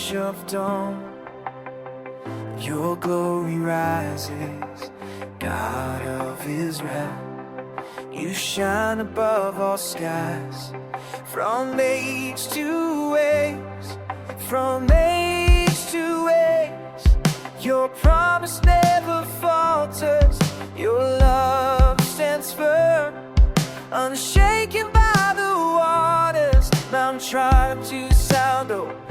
Flash of dawn, your glory rises, God of Israel. You shine above all skies, from age to age, from age to age. Your promise never falters, your love stands firm, unshaken by the waters. Mountain tribe to sound, oh.